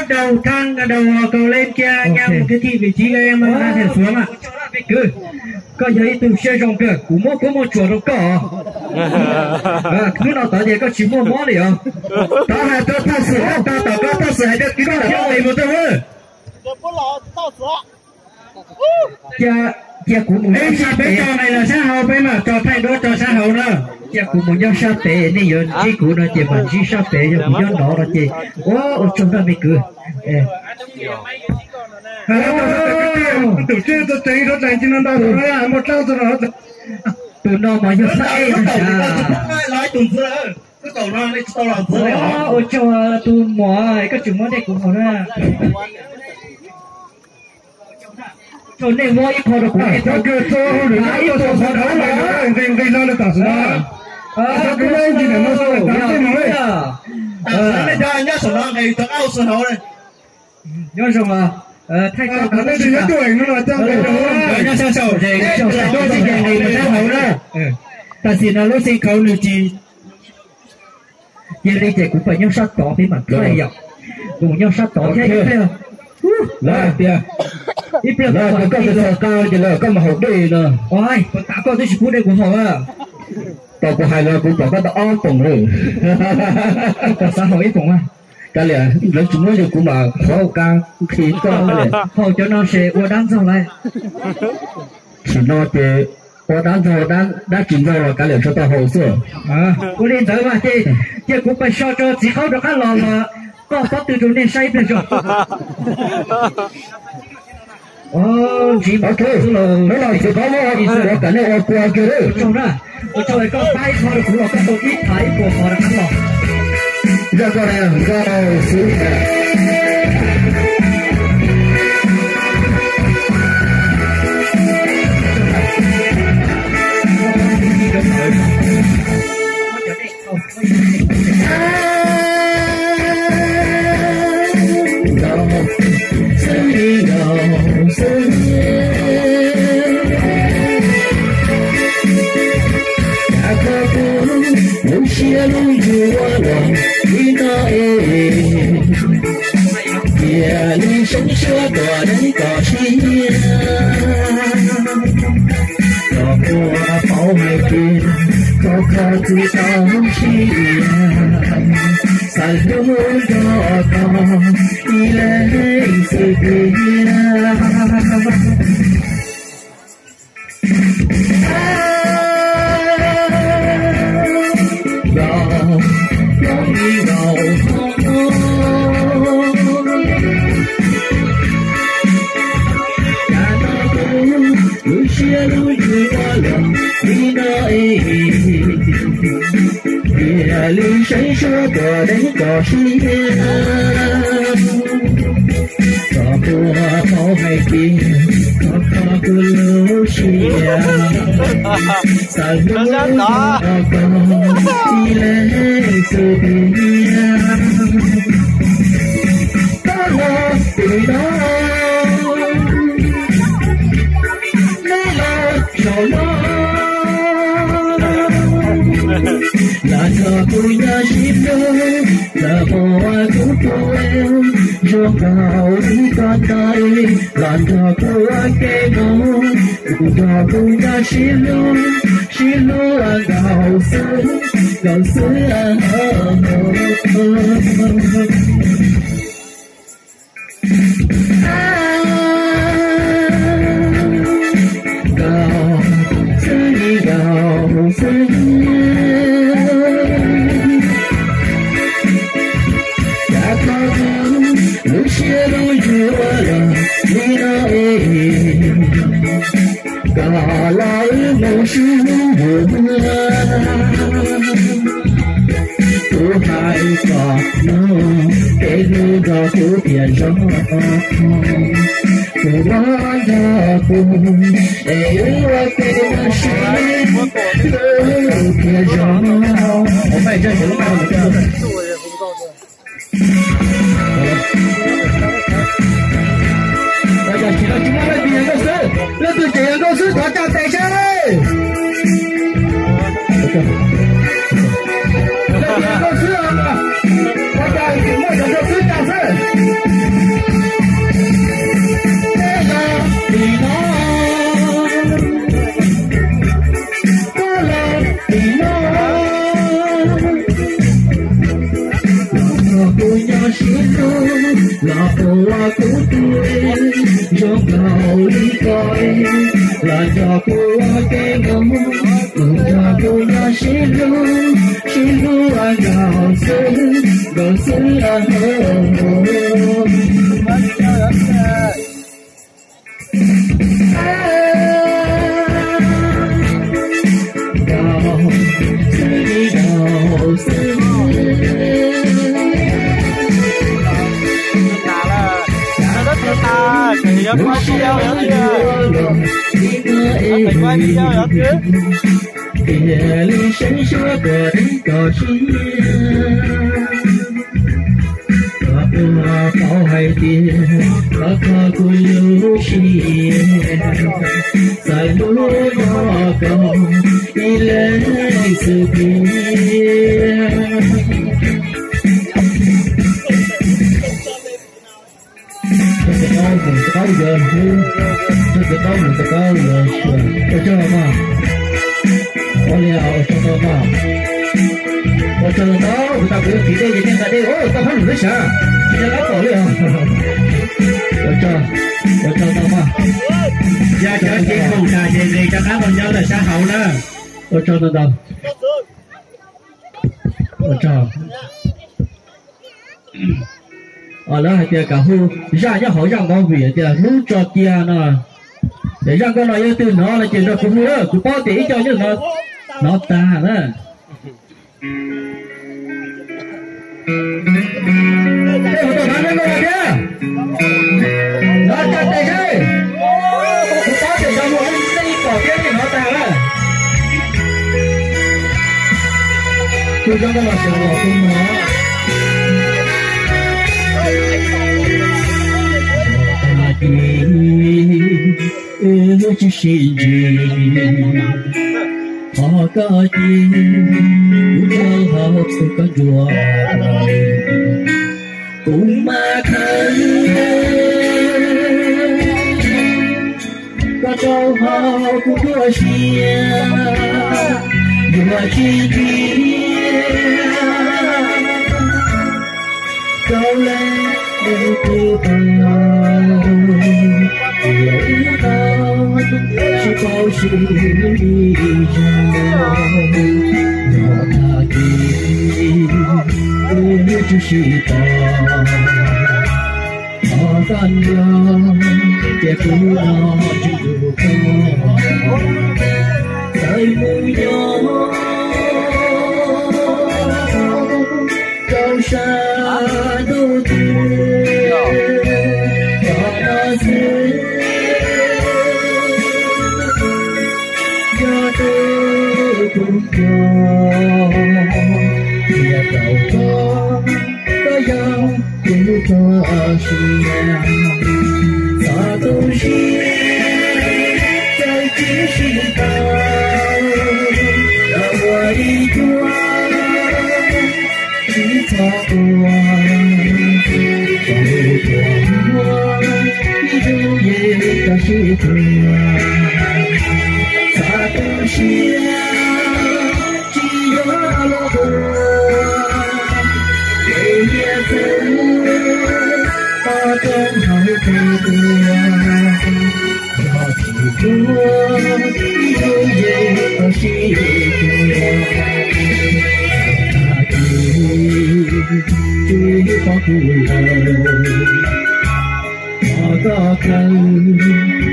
Đầu tháng đầu cầu lên kia nghe một cái thị vị trí các em đang thèm xuống ạ. Koj yog ib tug siab zoo kawg, kuv muab kuab muaj tsuas rau koj. Hnub no tod ces koj tsis muaj mob li os. Tod hais rau tag xwm, tag tom koj tag xwm hais rau koj mus rau. Cia kuv mus nyob sab pem, peb tso sab hauv, peb mam tso thaij duab tso sab hauv na. Cia kuv mus nyob sab pem, nej yuav ntsib kuv no ces mam ntsib sab pem, yog kuv nyob nov no ces ua ua tsaug na me kwv. Tus tswv tus tsev rau tseem tsis no ntau tus no muaj dlaab txog no. Tus no mas yog phab ej na. Ua tsaug tus muam, koj tseem muab nej kuv haus na. Tsaug nej muab ib qho rau kuv, ib qho rau kuv. Nyob zoo, thaij nyob sab hauv na. Tam sim no lub xeev khauv nws tsis cia li ces kuv pais nyob sab tod peb mam thaij yom. Kuv mus nyob sab tod thiab ib pliag. Ib pliag koj txog qab ces lawm koj mus haus dej no. Ua, puas tas koj twb tsis pub dej kuv haus a? Tau kuv hais los kuv pom koj tau ob poom lawm. Koj puas xav haus ib poom a? Kav liam, lawv tsis muab yus kuv mam qhuav qab nqhis koj. Haus cov no ces ua dab ntxaug lawm. Tam sim no ces ua dab ntxaug, dab tsis ntxaug los kav liam tsuas tau haus xwb. Ua li ntawd mas ces cia kuv pais so rau txiv qaub rov qab los los koj pob tw rau nej saib ib pliag tso. Ntsib xwb los txiv qaub muab ua kom nej ua kua kiag. Ua tsaug na, ua tsaug koj pab ib qho rau kuv los koj tau ib phav ib puas qhov rov qab los. Nkauj xwb. Nkauj xwb li nkauj xwb. Cas koj pub lub siab lub ntsws ua luaj li no es. Cia li seev suab tuaj deev kom siab. Koj puas paub hais tias koj kho tsis tau siab, xav hlub nrog koj ib leeg xwb tiag. Nkauj, nkauj li nkauj. Cas no kuv lub siab lub ntsws ua luaj li no es. Cia li seev suab tuaj deev kom siab. Koj puas paub hais tias koj kho kuv lub siab, xav hlub nrog koj ib leeg xwb tiag. Koj los tim no, neb los saum no, los nrog kuv nyob sib hlub, los ua kuv tus, zoo nkaus li koj ntawd, los nrog kuv ua ke mus, nrog kuv nyob sib hlub, sib hlub ua nkauj xwb, nkauj xwb. Nkauj xwb li nkauj xwb. Cas koj lub siab lub ntsws ua luaj li no es. Koj los wb mus sib hlub yus. Kuv hais kom hnub, kev hlub nrog kuv thiaj zoo. Kuv los nrog kuv, es wb ua ke mus sib hlub thiaj zoo. Ua, yog tsis tau tsis muaj leej twg yog nkauj xwb, leej twg tseem yog nkauj xwb thov tsa tes seb. Leej twg yog nkauj xwb, thov tsa, tseem muaj cov nkauj xwb tsa seb. Los ua kuv tij zoo nkaus li ko, los nrog kuv ua ke mus, mus nrog kuv nyob sib hlub, sib hlub ua nkaus xwb, nkaus xwb ua. Tias li seb suab puas deev koj siab, koj puas paub hais tias koj kho kuv lub siab, txais hlub nyob koj ib leeg xwb tiag. Txog txiv qaub mus txog qaub yuav hlub, txog txiv qaub mus txog qaub yuav xyuas. Ua tsaug mas, ua li ua tsaug tau mas, ua tsaug tau kuv tau kuv yuav txiv dej ces nej nqa dej ua tau phab lus teb sav, tsis nco qab pom li os. Ua tsaug, ua tsaug tau mas. Yog cov tsis khoom tas ces nqis rov qab mus nyob lawm sab hauv na. Ua tsaug ntau ntau. Ua tsaug. Lawv hais tias kom hu zaj nyob hauv zaj movie hais tias hlub tso cia no. Ces zaj nkauj no yog twg hnov no ces nrog kuv hu na, kuv paub tias ib co nyob no hnov tag na. Tej hnov tau hnov nkauj no thiab, hnov tag tes saib. Kuv paub tias cov muam nej ib pom thiab nej hnov tag lawm. Kuv cov nkauj no sawv los kuv hnov. Tag kis wb tsis sib ntsib, qhov koj cia kuv rau hauv koj nruab, kuv mas khaws koj rau hauv kuv nruab siab, yuav tsis nrhiav rau leej twg pab, tiam wb tau sib paub sib zog, yog tag kis wb tsis sib pom, thov koj nco tias kuv no tsis yog koj, txawm mus nyob rau sab ntuj twg los no xwb, yog tus kuv nco, tias tau koj, koj yog kuv txoj sia, txog tu siab txawm tsis sib tau, los ua ib cuab tsis txhob tua, txog lub kua muag ib zaug yeej tau sib tua, txog tu siab tsis yuav los tua, ces niam txwv tos rau hauv tes tua, yog tsis tuag ib zaug yeej tau sib tua, tag kis tsis pom kuv lawm. Thov koj khaws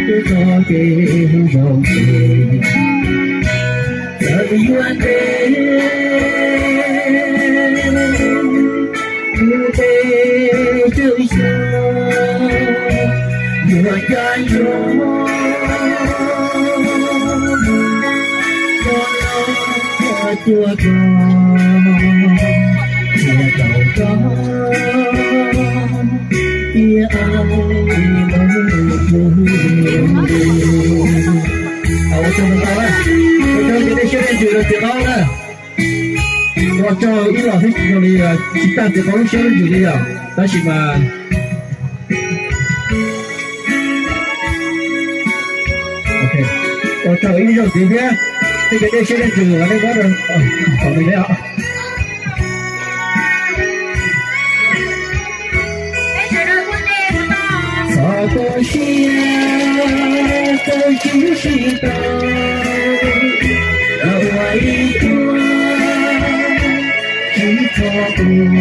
kuv txoj kev hlub zoo ces, txawm yuav ntev kuv pes tsawg xyoo, yuav ncaj ncees rov los cuag koj, thiaj tau koj tiag. Ua tsaug ntau na, ua tsaug cov nej siab leej ntsws rau txiv qaub na. Ua tsaug ib los thiab tsis zoo li, tsis tag txiv qaub lub siab leej ntsws li yom, tab sis mas ua tsaug ib zaug ntxiv thiab, nej cov nej siab leej ntsws los nej muab rau tom nws thiab os. Koj siab tau tsis sib tau, ua ib tuag tsis txhob tuag,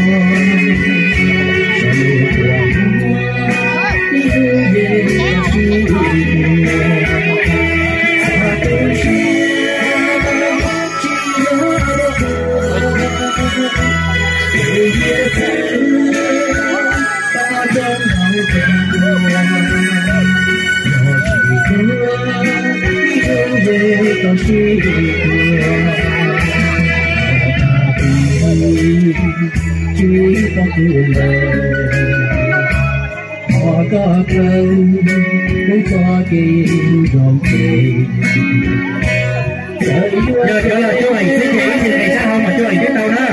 sawv tuag tuag, ib hnub ze tau sib tuag, txhob tu siab tsis yuav tuag, ces yia txhawj toj roob hauv tsev tuag, yog tsis tuag, ib hnub ze tau sib tuag, tsis pom kuv ntawd, thov koj kaw wb txoj kev zoo phem. Yog cov los cuaj eem xwb ces ib ntsis peb sab hauv mas cuaj eem twb tau na.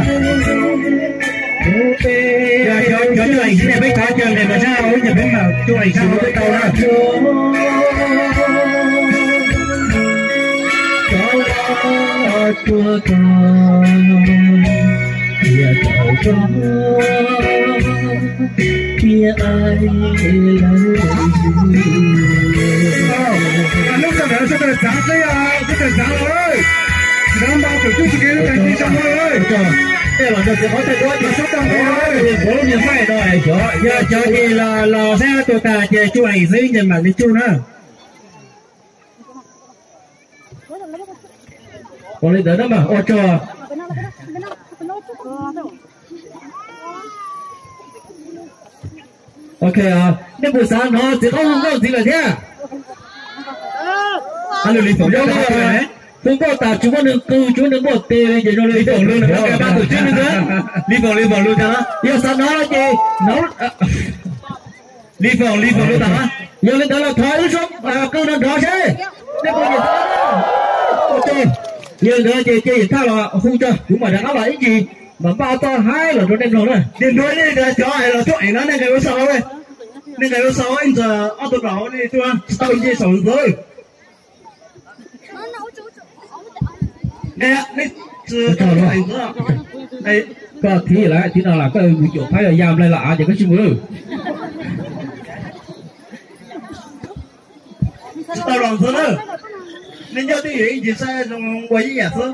Yog cov, cov cuaj eem xwb ces peb thov cuaj eem mas sab hauv, ib ntsis peb mas cuaj eem sab hauv twb tau na. Cov los cuaj tau, thiaj tau rov thiab ai lawm. Lub sij hawm no sawv daws txav xwb, sawv daws txav los, tsis tau npau tus tub tsis kev lub tag kis tso no. Tej los nrog txiv qhov tej duab ces sab tag nrho, puav lub niag faij no xyov yog cov ces los saib tua tag ces tsuj eem xwb ces mam li tsuj na. Ua li ntawd na mas ua tsaug. Ok, nej puas xav hnov txiv qaub hu nkauj ntxiv lawm thiab? Hu nkauj tas tsis muaj neeg qw tsis muaj neeg muaj tes li ces zoo li Lis Foom Lus, Lis Foom Lus tas, yog xav hnov no ces hnov. Lis Foom, Lis Foom Lus tas, yog li ntawd los thov wb sab qw no nrov seb. Yog li ntawd ces cia Yawm Thaj los hu tso, kuv mam rov qab los ib ntsis mam npaj txoj haib los rau nej mloog na. Niaj hnub nej cov los tuaj eem no nej nqes ua sau, nej nqes ua sau ib ntxawg ob tug los nej tuaj tsis tau nce saum ntxwv. Koj thib lawm, thib no los koj mus caum phab yog ya nplaig los av ces koj tsis mus. Tsis tau los ntxwv na, nej nyob twj ywm ib ntsis saib zoo ua ib yam xwb.